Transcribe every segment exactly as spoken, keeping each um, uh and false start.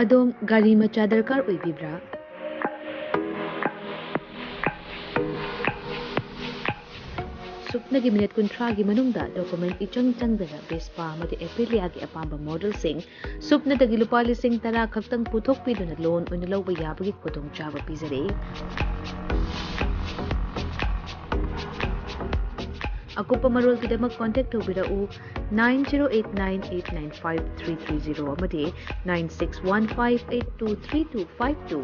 ꯑꯗꯣꯝ ꯒꯥꯔꯤ ꯃꯆꯥ ꯗꯔꯀꯥꯔ ꯑꯣꯏꯕꯤꯕ꯭ꯔꯥ? ꯁꯨꯞꯅꯒꯤ ꯃꯤꯅꯤꯠ ꯀꯨꯟꯊ꯭ꯔꯥꯒꯤ ꯃꯅꯨꯡꯗ ꯗꯣꯀꯨꯃꯦꯟ ꯏꯆꯪ ꯆꯪꯗꯅ ꯚꯦꯁꯄꯥ ꯑꯃꯗꯤ ꯑꯦꯄꯤꯂꯤꯌꯥꯒꯤ ꯑꯄꯥꯝꯕ ꯃꯣꯗꯦꯜꯁꯤꯡ ꯁꯨꯞꯅꯗꯒꯤ ꯂꯨꯄꯥ ꯂꯤꯁꯤꯡ ꯇꯔꯥ ꯈꯛꯇꯪ ꯄꯨꯊꯣꯛꯄꯤꯗꯨꯅ ꯂꯣꯟ ꯑꯣꯏꯅ ꯂꯧꯕ ꯌꯥꯕꯒꯤ ꯈꯨꯗꯣꯡꯆꯥꯕ ꯄꯤꯖꯔꯤ꯫ ꯑꯀꯨꯞꯄ ꯃꯔꯣꯜꯒꯤꯗꯃꯛ ꯀꯣꯟꯇꯦꯛ ꯇꯧꯕꯤꯔꯛꯎ, nine zero eight nine eight nine five three three zero ꯑꯃꯗꯤ nine six one five eight two three two five two꯫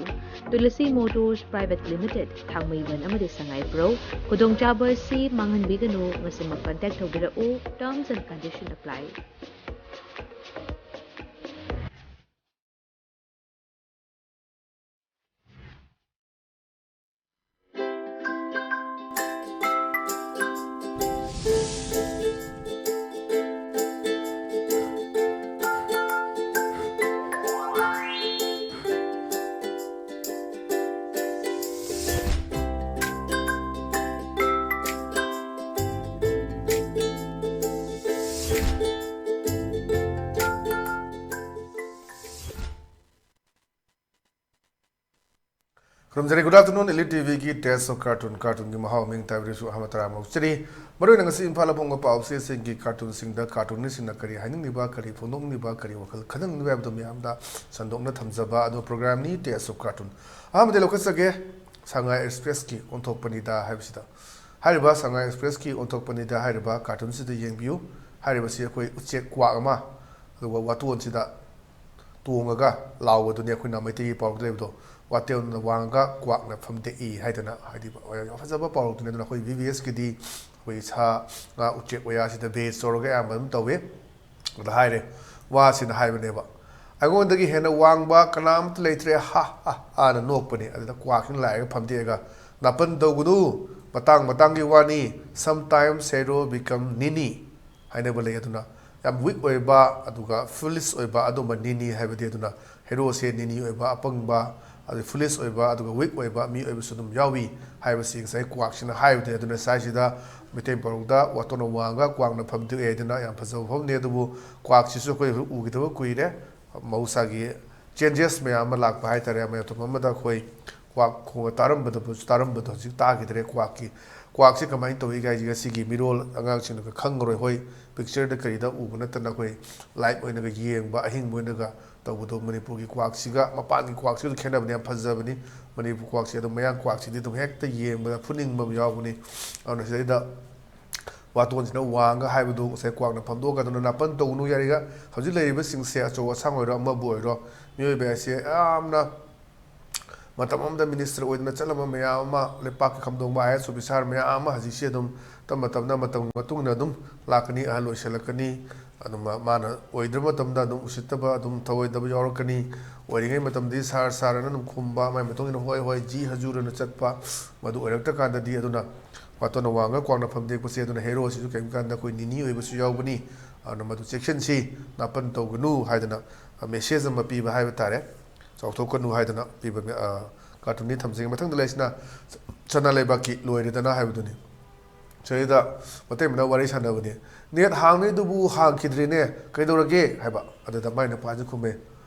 Tulsi motors private limited, Thangmeiband ꯑꯃꯗꯤ ꯁꯉꯥꯏꯄ꯭ꯔꯧ꯫ ꯈꯨꯗꯣꯡꯆꯥꯕ ꯑꯁꯤ ꯃꯥꯡꯍꯟꯕꯤꯒꯅꯨ꯫ ꯉꯁꯤꯃꯛ ꯀꯟꯇꯦꯛ ꯇꯧꯕꯤꯔꯛꯎ꯫ Terms and condition apply. ꯈꯨꯔꯨꯝꯖꯔꯤ꯫ Good afternoon, Elite ꯇꯤꯚꯤꯒꯤ Taste of Cartoon, ꯀꯥꯔꯇꯨꯟꯒꯤ ꯃꯍꯥꯎ ꯃꯤꯡ ꯇꯥꯕꯤꯔꯤꯁꯨ ꯑꯍꯥꯟꯕ ꯇꯔꯥ ꯑꯃ ꯆꯦꯔꯤ꯫ ꯃꯔꯨꯑꯣꯏꯅ ꯉꯁꯤ ꯏꯝꯐꯥꯜ ꯑꯐꯣꯡꯕ ꯄꯥꯎ ꯆꯦꯁꯤꯡꯒꯤ ꯀꯥꯔꯇꯨꯟꯁꯤꯡꯗ ꯀꯥꯔꯇꯨꯟꯅꯤꯁꯤꯡꯅ ꯀꯔꯤ ꯍꯥꯏꯅꯤꯡꯂꯤꯕ, ꯀꯔꯤ ꯐꯣꯡꯗꯣꯛꯅꯤꯡꯂꯤꯕ, ꯀꯔꯤ ꯋꯥꯈꯜ ꯈꯟꯍꯟꯅꯤꯡꯂꯤꯕ ꯍꯥꯏꯕꯗꯨ ꯃꯌꯥꯝꯗ ꯁꯟꯗꯣꯛꯅ ꯊꯝꯖꯕ ꯑꯗꯨ ꯄ꯭ꯔꯣꯒ꯭ꯔꯥꯝꯅꯤ Taste of Cartoon꯫ ꯑꯍꯥꯟꯕꯗ ꯂꯧꯈꯠꯆꯒꯦ, ꯁꯉꯥꯏ ꯑꯦꯛꯁꯄ꯭ꯔꯦꯁꯀꯤ ꯑꯣꯟꯊꯣꯛꯄꯅꯤꯗ ꯍꯥꯏꯕꯁꯤꯗ꯫ ꯍꯥꯏꯔꯤꯕ ꯁꯉꯥꯏ ꯑꯦꯛꯁꯄ꯭ꯔꯦꯁꯀꯤ ꯑꯣꯟꯊꯣꯛꯄꯅꯤꯗ ꯍꯥꯏꯔꯤꯕ ꯀꯥꯔꯇꯨꯟꯁꯤꯗ ꯌꯦꯡꯕꯤꯌꯨ꯫ ꯍꯥꯏꯔꯤꯕꯁꯤ ꯑꯩꯈꯣꯏ ꯎꯆꯦꯛ ꯀ꯭ꯋꯥꯛ ꯑꯃ, ꯑꯗꯨꯒ ꯋꯥꯇꯣꯟꯁꯤꯗ ꯇꯣꯡꯉꯒ ꯂꯥꯎꯕꯗꯨꯅꯤ ꯑꯩꯈꯣꯏꯅ ꯃꯩꯇꯩꯒꯤ ꯄꯥꯎꯔꯧꯗ ꯂꯩꯕꯗꯣ, "ꯋꯥꯇꯣꯟꯅ ꯋꯥꯡꯉꯒ ꯀ꯭ꯋꯥꯛꯅ ꯐꯝꯗꯦꯛꯏ" ꯍꯥꯏꯗꯅ, ꯍꯥꯏꯗꯤ ꯌꯥꯝ ꯐꯖꯕ ꯄꯥꯎꯔꯧꯗꯨꯅꯤ꯫ ꯑꯗꯨꯅ ꯑꯩꯈꯣꯏ ꯚꯤ ꯚꯤ ꯑꯦꯁꯀꯤꯗꯤ ꯑꯩꯈꯣꯏ ꯁꯥ ꯉꯥ ꯎꯆꯦꯛ ꯋꯥꯌꯥꯁꯤꯗ ꯕꯦꯁ ꯇꯧꯔꯒ ꯑꯌꯥꯝꯕ ꯑꯗꯨꯝ ꯇꯧꯋꯤ꯫ ꯑꯗ ꯍꯥꯏꯔꯦ, ꯋꯥꯁꯤꯅ ꯍꯥꯏꯕꯅꯦꯕ, "ꯑꯩꯉꯣꯟꯗꯒꯤ ꯍꯦꯟꯅ ꯋꯥꯡꯕ ꯀꯅꯥꯝꯇ ꯂꯩꯇ꯭ꯔꯦ, ꯍꯥ ꯍꯥ ꯍꯥꯅ ꯅꯣꯛꯄꯅꯤ"꯫ ꯑꯗꯨꯗ ꯀ꯭ꯋꯥꯛꯁꯤꯅ ꯂꯥꯏꯔꯒ ꯐꯝꯗꯦꯛꯑꯒ, "ꯅꯥꯄꯟ ꯇꯧꯒꯅꯨ, ꯃꯇꯥꯡ ꯃꯇꯥꯡꯒꯤ ꯋꯥꯅꯤ, sometimes hero become ninny" ꯍꯥꯏꯅꯕ ꯂꯩ꯫ ꯑꯗꯨꯅ ꯌꯥꯝ ꯋꯤꯛ ꯑꯣꯏꯕ, ꯑꯗꯨꯒ ꯐꯨꯂꯤꯁ ꯑꯣꯏꯕ, ꯑꯗꯨꯝꯕ ꯅꯤꯅꯤ ꯍꯥꯏꯕꯗꯤ, ꯑꯗꯨꯅ ꯍꯦꯔꯣꯁꯦ ꯅꯤꯅꯤ ꯑꯣꯏꯕ, ꯑꯄꯪꯕ, ꯑꯗꯨ ꯐꯨꯂꯤꯁ ꯑꯣꯏꯕ, ꯑꯗꯨꯒ ꯋꯤꯛ ꯑꯣꯏꯕ ꯃꯤ ꯑꯣꯏꯕꯁꯨ ꯑꯗꯨꯝ ꯌꯥꯎꯏ ꯍꯥꯏꯕꯁꯤ ꯉꯁꯥꯏ ꯀ꯭ꯋꯥꯛꯁꯤꯅ ꯍꯥꯏꯕꯗꯨꯅꯤ꯫ ꯑꯗꯨꯅ ꯁ꯭ꯋꯥꯏꯁꯤꯗ ꯃꯩꯇꯩ ꯄꯥꯎꯔꯧꯗ "ꯋꯥꯇꯣꯟꯅ ꯋꯥꯡꯉꯒ ꯀ꯭ꯋꯥꯛꯅ ꯐꯝꯗꯦꯛꯏ" ꯍꯥꯏꯗꯅ ꯌꯥꯝ ꯐꯖꯕ ꯋꯥꯐꯝꯅꯤ꯫ ꯑꯗꯨꯕꯨ ꯀ꯭ꯋꯥꯛꯁꯤꯁꯨ ꯑꯩꯈꯣꯏ ꯎꯈꯤꯗꯕ ꯀꯨꯏꯔꯦ꯫ ꯃꯍꯧꯁꯥꯒꯤ ꯆꯦꯟꯖꯦꯁ ꯃꯌꯥꯝ ꯑꯃ ꯂꯥꯛꯄ ꯍꯥꯏꯇꯥꯔꯦ꯫ ꯃꯇꯝ ꯑꯃꯗ ꯑꯩꯈꯣꯏ ꯀ꯭ꯋꯥꯛ ꯈꯣꯡꯕ ꯇꯥꯔꯝꯕꯗꯕꯨ ꯇꯥꯔꯝꯕꯗꯣ ꯍꯧꯖꯤꯛ ꯇꯥꯈꯤꯗ꯭ꯔꯦ꯫ ꯀ꯭ꯋꯥꯛꯀꯤ ꯀ꯭ꯋꯥꯛꯁꯤ ꯀꯃꯥꯏꯅ ꯇꯧꯏ ꯍꯥꯏꯁꯤꯒ ꯁꯤꯒꯤ ꯃꯤꯔꯣꯜ ꯑꯉꯥꯡꯁꯤꯡꯅꯒ ꯈꯪꯉꯔꯣꯏ꯫ ꯍꯣꯏ, ꯄꯤꯛꯆꯔꯗ ꯀꯔꯤꯗ ꯎꯕ ꯅꯠꯇꯅ ꯑꯩꯈꯣꯏ ꯂꯥꯏꯚ ꯑꯣꯏꯅꯒ ꯌꯦꯡꯕ, ꯑꯍꯤꯡꯕ ꯑꯣꯏꯅꯒ ꯇꯧꯕꯗꯣ ꯃꯅꯤꯄꯨꯔꯒꯤ ꯀ꯭ꯋꯥꯛꯁꯤꯒ ꯃꯄꯥꯟꯒꯤ ꯀ꯭ꯋꯥꯛꯁꯤꯒꯁꯨ ꯈꯦꯠꯅꯕꯅꯤ꯫ ꯌꯥꯝ ꯐꯖꯕꯅꯤ ꯃꯅꯤꯄꯨꯔ ꯀ꯭ꯋꯥꯛꯁꯤ꯫ ꯑꯗꯨꯝ ꯃꯌꯥꯡ ꯀ꯭ꯋꯥꯛꯁꯤꯗꯤ ꯑꯗꯨꯝ ꯍꯦꯛꯇ ꯌꯦꯡꯕꯗ ꯐꯨꯅꯤꯡꯕ ꯑꯃ ꯌꯥꯎꯕꯅꯤ꯫ ꯑꯗꯨꯅ ꯁꯤꯗꯩꯗ ꯋꯥꯇꯣꯟꯁꯤꯅ ꯋꯥꯡꯒ ꯍꯥꯏꯕꯗꯨ ꯉꯁꯥꯏ ꯀ꯭ꯋꯥꯛꯅ ꯐꯝꯗꯣꯛꯑꯒ ꯑꯗꯨꯅ ꯅꯥꯄꯟ ꯇꯧꯒꯅꯨ꯫ ꯌꯥꯔꯤꯒ ꯍꯧꯖꯤꯛ ꯂꯩꯔꯤꯕꯁꯤꯡꯁꯦ ꯑꯆꯧ ꯑꯁꯥꯡ ꯑꯣꯏꯔꯣ ꯑꯃꯕꯨ ꯑꯣꯏꯔꯣ, ꯃꯤꯑꯣꯏꯕ ꯍꯥꯏꯁꯦ ꯌꯥꯝꯅ ꯃꯇꯝ ꯑꯃꯗ ꯃꯤꯅꯤꯁꯇꯔ ꯑꯣꯏꯗꯅ ꯆꯠꯂꯝꯕ ꯃꯌꯥꯝ ꯑꯃ, ꯂꯩꯄꯥꯛꯀꯤ ꯈꯝꯗꯣꯡꯕ ꯑꯥꯏ ꯑꯦꯁ ꯑꯣꯐꯤꯁꯥꯔ ꯃꯌꯥꯝ ꯑꯃ ꯍꯧꯖꯤꯛꯁꯤ ꯑꯗꯨꯝ ꯇꯞꯅ ꯇꯞꯅ ꯃꯇꯝꯒꯤ ꯃꯇꯨꯡ ꯏꯟꯅ ꯑꯗꯨꯝ ꯂꯥꯛꯀꯅꯤ, ꯑꯍꯜ ꯑꯣꯏꯁꯜꯂꯛꯀꯅꯤ꯫ ꯑꯗꯨꯝ ꯃꯥꯅ ꯑꯣꯏꯗ꯭ꯔꯕ ꯃꯇꯝꯗ ꯑꯗꯨꯝ ꯎꯁꯤꯠꯇꯕ, ꯑꯗꯨꯝ ꯊꯧꯑꯣꯏꯗꯕ ꯌꯥꯎꯔꯛꯀꯅꯤ꯫ ꯑꯣꯏꯔꯤꯉꯩ ꯃꯇꯝꯗꯗꯤ ꯁꯥꯔ, ꯁꯥꯔ ꯑꯅ ꯑꯗꯨꯝ ꯈꯨꯝꯕ, ꯃꯥꯏ ꯃꯇꯨꯡ ꯏꯟꯅ ꯍꯣꯏ, ꯍꯣꯏ, ꯖꯤ ꯍꯖꯨꯔ ꯑꯅ ꯆꯠꯄ, ꯃꯗꯨ ꯑꯣꯏꯔꯛꯇ꯭ꯔꯀꯥꯟꯗꯗꯤ ꯑꯗꯨꯅ ꯋꯥꯇꯣꯟꯅ ꯋꯥꯡꯉ ꯀ꯭ꯋꯥꯛꯅ ꯐꯝꯗꯦꯛꯄꯁꯦ꯫ ꯑꯗꯨꯅ ꯍꯦꯔꯣꯁꯤꯁꯨ ꯀꯔꯤꯒꯨꯝꯕ ꯀꯥꯟꯗ ꯑꯩꯈꯣꯏ ꯅꯤꯅꯤ ꯑꯣꯏꯕꯁꯨ ꯌꯥꯎꯕꯅꯤ꯫ ꯑꯗꯨꯅ ꯃꯗꯨ ꯆꯦꯛꯁꯤꯟꯁꯤ, ꯅꯥꯄꯟ ꯇꯧꯒꯅꯨ ꯍꯥꯏꯗꯅ ꯃꯦꯁꯦꯖ ꯑꯃ ꯄꯤꯕ ꯍꯥꯏꯕ ꯇꯥꯔꯦ꯫ ꯆꯥꯎꯊꯣꯛꯀꯅꯨ ꯍꯥꯏꯗꯅ ꯄꯤꯕ, ꯑ, ꯀꯥꯔꯇꯨꯟꯅꯤ ꯊꯝꯖꯒꯦ꯫ ꯃꯊꯪꯗ ꯂꯩꯔꯤꯁꯤꯅ ꯁꯅꯥ ꯂꯩꯕꯥꯛꯀꯤ ꯂꯣꯏꯔꯦꯗꯅ ꯍꯥꯏꯕꯗꯨꯅꯤ꯫ ꯁꯤꯗꯩꯗ ꯃꯇꯩ ꯃꯅꯥꯎ ꯋꯥꯔꯤ ꯁꯥꯟꯅꯕꯅꯤ꯫ "ꯅꯦꯠ ꯍꯥꯡꯅꯤꯗꯨꯕꯨ ꯍꯥꯡꯈꯤꯗ꯭ꯔꯤꯅꯦ, ꯀꯩꯗꯧꯔꯒꯦ?" ꯍꯥꯏꯕ꯫ ꯑꯗꯨꯗ ꯃꯥꯏ ꯅꯨꯄꯥꯁꯤ ꯈꯨꯝꯃꯦ,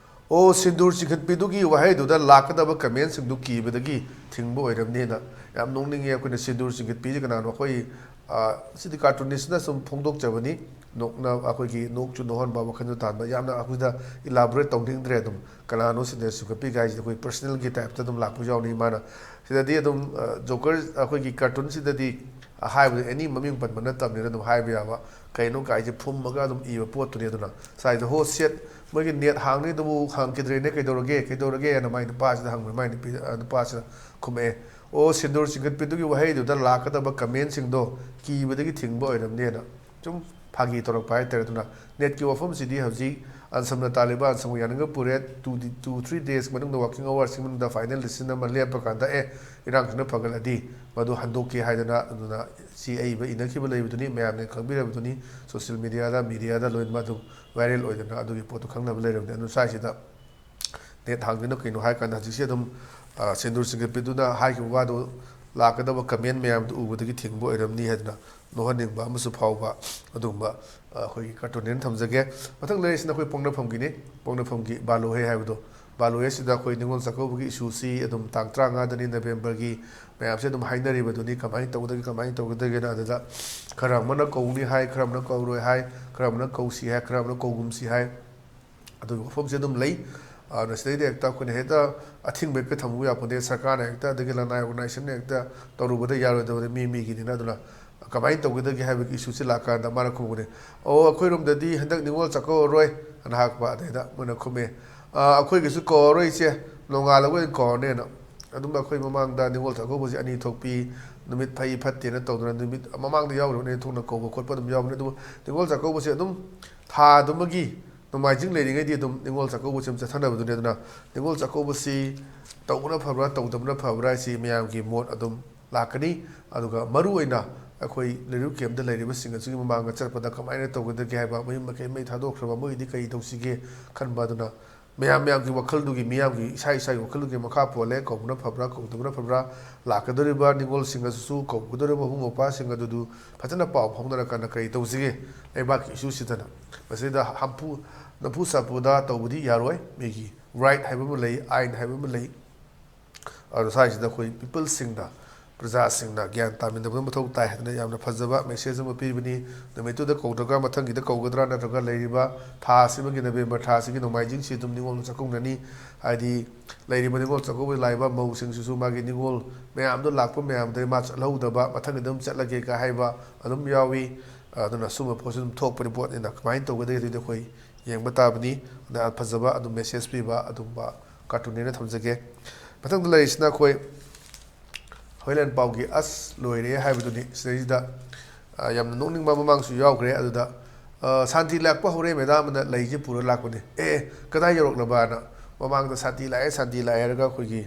"ꯑꯣ, ꯁꯤꯟꯗꯨꯔ ꯆꯤꯡꯈꯠꯄꯤꯗꯨꯒꯤ ꯋꯥꯍꯩꯗꯨꯗ ꯂꯥꯛꯀꯗꯕ ꯀꯃꯦꯟꯁꯤꯡꯗꯨ ꯀꯤꯕꯗꯒꯤ ꯊꯤꯡꯕ ꯑꯣꯏꯔꯝꯅꯤꯅ"꯫ ꯌꯥꯝ ꯅꯣꯛꯅꯤꯡꯉꯦ꯫ ꯑꯩꯈꯣꯏꯅ ꯁꯤꯟꯗꯨꯔ ꯆꯤꯡꯈꯠꯄꯤꯁꯤ ꯀꯅꯥꯅꯣ? ꯑꯩꯈꯣꯏ, ꯑ, ꯁꯤꯗꯤ ꯀꯥꯔꯇꯨꯅꯤꯁꯅ ꯁꯨꯝ ꯐꯣꯡꯗꯣꯛꯆꯕꯅꯤ꯫ ꯅꯣꯛꯅ-, ꯑꯩꯈꯣꯏꯒꯤ ꯅꯣꯛꯁꯨ ꯅꯣꯛꯍꯟꯕ, ꯋꯥꯈꯜꯁꯨ ꯇꯥꯍꯟꯕ꯫ ꯌꯥꯝꯅ ꯑꯩꯈꯣꯏꯗ ꯏꯂꯥꯕꯣꯔꯦꯠ ꯇꯧꯅꯤꯡꯗ꯭ꯔꯦ꯫ ꯑꯗꯨꯝ ꯀꯅꯥꯅꯣ ꯁꯤꯟꯗꯨꯔ ꯆꯤꯡꯈꯠꯄꯤ ꯍꯥꯏꯁꯤꯗꯤ ꯑꯩꯈꯣꯏ ꯄꯔꯁꯅꯦꯜꯒꯤ ꯇꯥꯏꯞꯇ ꯑꯗꯨꯝ ꯂꯥꯛꯄꯁꯨ ꯌꯥꯎꯅꯤ꯫ ꯃꯥꯅ ꯁꯤꯗꯗꯤ ꯑꯗꯨꯝ, ꯑ, ꯖꯣꯀꯔ, ꯑꯩꯈꯣꯏꯒꯤ ꯀꯥꯔꯇꯨꯟꯁꯤꯗꯗꯤ ꯍꯥꯏꯕꯗꯤ ꯑꯦꯅꯤ ꯃꯃꯤꯡ ꯄꯟꯕ ꯅꯠꯇꯕꯅꯤꯅ ꯑꯗꯨꯝ ꯍꯥꯏꯕ ꯌꯥꯕ꯫ ꯀꯩꯅꯣ ꯀꯥꯏꯁꯦ ꯐꯨꯝꯃꯒ ꯑꯗꯨꯝ ꯏꯕ ꯄꯣꯠꯇꯨꯅꯤ꯫ ꯑꯗꯨꯅ ꯁ꯭ꯋꯥꯏꯗ, "ꯍꯣ ꯁꯦꯠ, ꯃꯣꯏꯒꯤ ꯅꯦꯠ ꯍꯥꯡꯅꯤꯗꯨꯕꯨ ꯍꯥꯡꯈꯤꯗ꯭ꯔꯦꯅꯦ, ꯀꯩꯗꯧꯔꯒꯦ, ꯀꯩꯗꯧꯔꯒꯦ?" ꯍꯥꯏꯅ ꯃꯥꯏ ꯅꯨꯄꯤ, ꯑ, ꯅꯨꯄꯥꯁꯤꯅ ꯈꯨꯝꯃꯛꯑꯦ꯫ "ꯑꯣ, ꯁꯤꯟꯗꯨꯔ ꯆꯤꯡꯈꯠꯄꯤꯗꯨꯒꯤ ꯋꯥꯍꯩꯗꯨꯗ ꯂꯥꯛꯀꯗꯕ ꯀꯃꯦꯟꯁꯤꯡꯗꯣ ꯀꯤꯕꯗꯒꯤ ꯊꯤꯡꯕ ꯑꯣꯏꯔꯝꯅꯤꯅ" ꯁꯨꯝ ꯐꯥꯒꯤ ꯇꯧꯔꯛꯄ ꯍꯥꯏꯇꯥꯔꯦ꯫ ꯑꯗꯨꯅ ꯅꯦꯠꯀꯤ ꯋꯥꯐꯝꯁꯤꯗꯤ ꯍꯧꯖꯤꯛ ꯑꯟꯁꯝꯅ ꯇꯥꯜꯂꯤꯕ ꯑꯟꯁꯝꯒ ꯌꯥꯅꯤꯡꯕ ꯄꯨꯔꯦ꯫ Two, two, three days ꯃꯅꯨꯡꯗ, working hours ꯁꯤ ꯃꯅꯨꯡꯗ final decision ꯑꯃ ꯂꯦꯞꯄ ꯀꯥꯟꯗ, ꯑꯦ, ꯏꯔꯥꯡꯁꯤꯅ ꯐꯒꯠꯂꯗꯤ ꯃꯗꯨ ꯍꯟꯗꯣꯛꯀꯦ ꯍꯥꯏꯗꯅ, ꯑꯗꯨꯅ ꯁꯤ ꯑꯏꯕ ꯏꯅꯈꯤꯕ ꯂꯩꯕꯗꯨꯅꯤ, ꯃꯌꯥꯝꯅ ꯈꯪꯕꯤꯔꯕꯗꯨꯅꯤ, social media ꯗ, media ꯗ ꯂꯣꯏꯅꯃꯛ ꯑꯗꯨꯝ viral ꯑꯣꯏꯗꯅ ꯑꯗꯨꯒꯤ ꯄꯣꯠꯇꯨ ꯈꯪꯅꯕ ꯂꯩꯔꯕꯅꯤ꯫ ꯑꯗꯨꯅ ꯁ꯭ꯋꯥꯏꯁꯤꯗ ꯅꯦꯠ ꯍꯥꯡꯗꯣꯏꯅꯣ ꯀꯩꯅꯣ ꯍꯥꯏ ꯀꯥꯟꯗ ꯍꯧꯖꯤꯛꯁꯦ ꯑꯗꯨꯝ, ꯑ, ꯁꯤꯟꯗꯨꯔ ꯆꯤꯡꯈꯠꯄꯤꯗꯨꯅ ꯍꯥꯏꯈꯤꯕ ꯋꯥꯗꯨ ꯂꯥꯛꯀꯗꯕ ꯀꯃꯦꯟ ꯃꯌꯥꯝꯗꯨ ꯎꯕꯗꯒꯤ ꯊꯤꯡꯕ ꯑꯣꯏꯔꯝꯅꯤ ꯍꯥꯏꯗꯅ ꯅꯣꯛꯍꯟꯅꯤꯡꯕ ꯑꯃꯁꯨ ꯐꯥꯎꯕ ꯑꯗꯨꯒꯨꯝꯕ, ꯑ, ꯑꯩꯈꯣꯏꯒꯤ ꯀꯥꯔꯇꯨꯟꯅꯦꯅ ꯊꯝꯖꯒꯦ꯫ ꯃꯊꯪ ꯂꯩꯔꯤꯁꯤꯅ ꯑꯩꯈꯣꯏ ꯄꯣꯛꯅꯐꯝꯒꯤꯅꯤ꯫ ꯄꯣꯛꯅꯐꯝꯒꯤ ꯕꯥꯂꯣ ꯍꯦ ꯍꯥꯏꯕꯗꯣ ꯕꯥꯂꯣꯏ ꯑꯁꯤꯗ ꯑꯩꯈꯣꯏ ꯅꯤꯉꯣꯜ ꯆꯥꯛꯀꯧꯕꯒꯤ ꯏꯁꯨꯁꯤ ꯑꯗꯨꯝ ꯇꯥꯡ ꯇꯔꯥꯃꯉꯥꯗꯅꯤ, ꯅꯕꯦꯝꯕꯔꯒꯤ꯫ ꯃꯌꯥꯝꯁꯦ ꯑꯗꯨꯝ ꯍꯥꯏꯅꯔꯤꯕꯗꯨꯅꯤ, ꯀꯃꯥꯏꯅ ꯇꯧꯒꯗꯒꯦ, ꯀꯃꯥꯏꯅ ꯇꯧꯒꯗꯒꯦꯅ꯫ ꯑꯗꯨꯗ ꯈꯔ ꯑꯃꯅ ꯀꯧꯅꯤ ꯍꯥꯏ, ꯈꯔ ꯑꯃꯅ ꯀꯧꯔꯣꯏ ꯍꯥꯏ, ꯈꯔ ꯑꯃꯅ ꯀꯧꯁꯤ ꯍꯥꯏ, ꯈꯔ ꯑꯃꯅ ꯀꯧꯒꯨꯝꯁꯤ ꯍꯥꯏ꯫ ꯑꯗꯨꯒꯤ ꯋꯥꯐꯝꯁꯦ ꯑꯗꯨꯝ ꯂꯩ꯫ ꯑꯗꯨꯅ ꯁꯤꯗꯩꯗ ꯍꯦꯛꯇ ꯑꯩꯈꯣꯏꯅ ꯍꯦꯛꯇ ꯑꯊꯤꯡꯕ ꯍꯦꯛꯇ ꯊꯝꯕ ꯌꯥꯄꯣꯟꯇꯦ꯫ ꯁꯔꯀꯥꯔꯅ ꯍꯦꯛꯇ, ꯑꯗꯒꯤ ꯂꯅꯥꯏ ꯑꯣꯔꯒꯅꯥꯏꯖꯦꯁꯟꯅ ꯍꯦꯛꯇ ꯇꯧꯔꯨꯕꯗ ꯌꯥꯔꯣꯏꯗꯕꯅꯤ, ꯃꯤ ꯃꯤꯒꯤꯅꯤꯅ꯫ ꯑꯗꯨꯅ ꯀꯃꯥꯏꯅ ꯇꯧꯒꯗꯒꯦ ꯍꯥꯏꯕꯒꯤ ꯏꯁꯨꯁꯦ ꯂꯥꯛꯀꯥꯟꯗ ꯃꯥꯅ ꯈꯨꯝꯕꯅꯦ, "ꯑꯣ, ꯑꯩꯈꯣꯏꯔꯣꯝꯗꯗꯤ ꯍꯟꯗꯛ ꯅꯤꯉꯣꯜ ꯆꯥꯛꯀꯧꯔꯔꯣꯏ" ꯑꯅ ꯍꯥꯏꯔꯛꯄ꯫ ꯑꯗꯩꯗ ꯃꯣꯏꯅ ꯈꯨꯝꯃꯦ, "ꯑ, ꯑꯩꯈꯣꯏꯒꯤꯁꯨ ꯀꯧꯔꯔꯣꯏ ꯏꯆꯦ, ꯅꯣꯡꯉꯥꯜꯂꯒ ꯑꯣꯏꯅ ꯀꯧꯔꯅꯦꯅ"꯫ ꯑꯗꯨꯝ ꯑꯩꯈꯣꯏ ꯃꯃꯥꯡꯗ ꯅꯤꯉꯣꯜ ꯆꯥꯛꯀꯧꯕꯁꯦ ꯑꯅꯤ ꯊꯣꯛꯄꯤ, ꯅꯨꯃꯤꯠ ꯐꯩ ꯐꯠꯇꯦꯅ ꯇꯧꯗꯅ ꯅꯨꯃꯤꯠ ꯃꯃꯥꯡꯗ ꯌꯥꯎꯈ꯭ꯔꯕ ꯑꯅꯤ ꯊꯣꯛꯅ ꯀꯧꯕ ꯈꯣꯠꯄ ꯑꯗꯨꯝ ꯌꯥꯎꯕꯅꯦ꯫ ꯑꯗꯨꯕꯨ ꯅꯤꯉꯣꯜ ꯆꯥꯛꯀꯧꯕꯁꯦ ꯑꯗꯨꯝ ꯊꯥꯗꯨꯃꯒꯤ ꯅꯣꯡꯃꯥꯏꯖꯤꯡ ꯂꯩꯔꯤꯉꯩꯗꯤ ꯑꯗꯨꯝ ꯅꯤꯉꯣꯜ ꯆꯥꯛꯀꯧꯕꯁꯦ ꯑꯗꯨꯝ ꯆꯠꯊꯅꯕꯗꯨꯅꯦ꯫ ꯑꯗꯨꯅ ꯅꯤꯉꯣꯜ ꯆꯥꯛꯀꯧꯕꯁꯤ ꯇꯧꯕꯅ ꯐꯕ꯭ꯔꯥ ꯇꯧꯗꯕꯅ ꯐꯕ꯭ꯔꯥ ꯍꯥꯏꯁꯤ ꯃꯌꯥꯝꯒꯤ ꯃꯣꯠ ꯑꯗꯨꯝ ꯂꯥꯛꯀꯅꯤ꯫ ꯑꯗꯨꯒ ꯃꯔꯨ ꯑꯣꯏꯅ ꯑꯩꯈꯣꯏ ꯂꯩꯔꯤꯕ ꯀꯦꯝꯞꯇ ꯂꯩꯔꯤꯕꯁꯤꯡ ꯑꯁꯤꯒꯤ ꯃꯃꯥꯡꯗ ꯆꯠꯄꯗ ꯀꯃꯥꯏꯅ ꯇꯧꯒꯗꯒꯦ ꯍꯥꯏꯕ, ꯃꯌꯨꯝ ꯃꯀꯩ ꯃꯩ ꯊꯥꯗꯣꯛꯈ꯭ꯔꯕ ꯃꯣꯏꯒꯤꯗꯤ ꯀꯔꯤ ꯇꯧꯁꯤꯒꯦ ꯈꯟꯕ꯫ ꯑꯗꯨꯅ ꯃꯌꯥꯝ ꯃꯌꯥꯝꯒꯤ ꯋꯥꯈꯜꯗꯨꯒꯤ, ꯃꯤꯌꯥꯝꯒꯤ ꯏꯁꯥ ꯏꯁꯥꯒꯤ ꯋꯥꯈꯜꯗꯨꯒꯤ ꯃꯈꯥ ꯄꯣꯜꯂꯦ, ꯀꯧꯕꯅ ꯐꯕ꯭ꯔꯥ ꯀꯧꯗꯕꯅ ꯐꯕ꯭ꯔꯥ, ꯂꯥꯛꯀꯗꯧꯔꯤꯕ ꯅꯤꯉꯣꯜꯁꯤꯡ ꯑꯗꯨꯁꯨ, ꯀꯧꯒꯗꯧꯔꯤꯕ ꯃꯕꯨꯡ ꯃꯧꯄ꯭ꯋꯥꯁꯤꯡ ꯑꯗꯨꯗꯨ ꯐꯖꯅ ꯄꯥꯎ ꯐꯥꯎꯅꯔꯀꯥꯟꯗ ꯀꯔꯤ ꯇꯧꯁꯤꯒꯦ, ꯂꯩꯕꯥꯛꯀꯤ ꯏꯁꯨꯁꯤꯗꯅ꯫ ꯃꯁꯤꯗ ꯍꯝꯐꯨ ꯅꯝꯐꯨ ꯁꯥꯐꯨꯗ ꯇꯧꯕꯗꯤ ꯌꯥꯔꯣꯏ꯫ ꯃꯤꯒꯤ ꯔꯥꯏꯠ ꯍꯥꯏꯕ ꯑꯃ ꯂꯩ, ꯑꯥꯏꯟ ꯍꯥꯏꯕ ꯑꯃ ꯂꯩ꯫ ꯑꯗꯣ ꯁ꯭ꯋꯥꯏꯁꯤꯗ ꯑꯩꯈꯣꯏ ꯄꯤꯄꯜꯁꯤꯡꯅ, ꯄ꯭ꯔꯖꯥꯁꯤꯡꯅ ꯒ꯭ꯌꯥꯟ ꯇꯥꯃꯤꯟꯅꯕ ꯃꯊꯧ ꯇꯥꯏ ꯍꯥꯏꯗꯅ ꯌꯥꯝꯅ ꯐꯖꯕ ꯃꯦꯁꯦꯖ ꯑꯃ ꯄꯤꯕꯅꯤ꯫ ꯅꯨꯃꯤꯠꯇꯨꯗ ꯀꯧꯗ꯭ꯔꯒ ꯃꯊꯪꯒꯤꯗ ꯀꯧꯒꯗ꯭ꯔꯥ, ꯅꯠꯇ꯭ꯔꯒ ꯂꯩꯔꯤꯕ ꯊꯥ ꯑꯁꯤꯃꯒꯤ, ꯅꯕꯦꯝꯕꯔ ꯊꯥ ꯑꯁꯤꯒꯤ ꯅꯣꯡꯃꯥꯏꯖꯤꯡꯁꯤ ꯑꯗꯨꯝ ꯅꯤꯉꯣꯜ ꯆꯥꯛꯀꯧꯅꯅꯤ? ꯍꯥꯏꯗꯤ ꯂꯩꯔꯤꯕ ꯅꯤꯉꯣꯜ ꯆꯥꯛꯀꯧꯕꯗ ꯂꯥꯛꯏꯕ ꯃꯧꯁꯤꯡꯁꯤꯁꯨ ꯃꯥꯒꯤ ꯅꯤꯉꯣꯜ ꯃꯌꯥꯝꯗꯣ ꯂꯥꯛꯄ ꯃꯌꯥꯝꯗ ꯃꯥ ꯆꯠꯍꯧꯗꯕ, ꯃꯊꯪꯒꯤꯗ ꯑꯗꯨꯝ ꯆꯠꯂꯒꯦꯒ ꯍꯥꯏꯕ ꯑꯗꯨꯝ ꯌꯥꯎꯏ꯫ ꯑꯗꯨꯅ ꯁꯨꯝꯕ ꯄꯣꯠꯁꯤ ꯑꯗꯨꯝ ꯊꯣꯛꯄꯅꯤ ꯄꯣꯠꯅꯤꯅ ꯀꯃꯥꯏꯅ ꯇꯧꯒꯗꯒꯦ ꯑꯗꯨꯗꯤ ꯑꯩꯈꯣꯏ ꯌꯦꯡꯕ ꯇꯥꯕꯅꯤ꯫ ꯑꯗꯨꯅ ꯐꯖꯕ ꯑꯗꯨꯝ ꯃꯦꯁꯦꯖ ꯄꯤꯕ ꯑꯗꯨꯝꯕ ꯀꯥꯔꯇꯨꯟꯅꯦꯅ ꯊꯝꯖꯒꯦ꯫ ꯃꯊꯪꯗ ꯂꯩꯔꯤꯁꯤꯅ ꯑꯩꯈꯣꯏ ꯍꯣꯏꯂꯦꯟ ꯄꯥꯎꯒꯤ "ꯑꯁ ꯂꯣꯏꯔꯦ" ꯍꯥꯏꯕꯗꯨꯅꯤ꯫ ꯁꯤꯗꯩꯁꯤꯗ, ꯑ, ꯌꯥꯝꯅ ꯅꯣꯛꯅꯤꯡꯕ ꯃꯃꯥꯡꯁꯨ ꯌꯥꯎꯈ꯭ꯔꯦ꯫ ꯑꯗꯨꯗ, ꯑ, "ꯁꯥꯟꯇꯤ ꯂꯥꯛꯄ ꯍꯧꯔꯦ ꯃꯦꯗꯥꯝ" ꯑꯅ ꯂꯩꯁꯦ ꯄꯨꯔ ꯂꯥꯛꯄꯅꯦ꯫ "ꯑꯦ, ꯑꯦ, ꯀꯗꯥꯏ ꯌꯧꯔꯛꯂꯕꯅ?" ꯃꯃꯥꯡꯗ "ꯁꯥꯟꯇꯤ ꯂꯥꯛꯑꯦ, ꯁꯥꯟꯇꯤ ꯂꯥꯛꯑꯦ" ꯍꯥꯏꯔꯒ ꯑꯩꯈꯣꯏꯒꯤ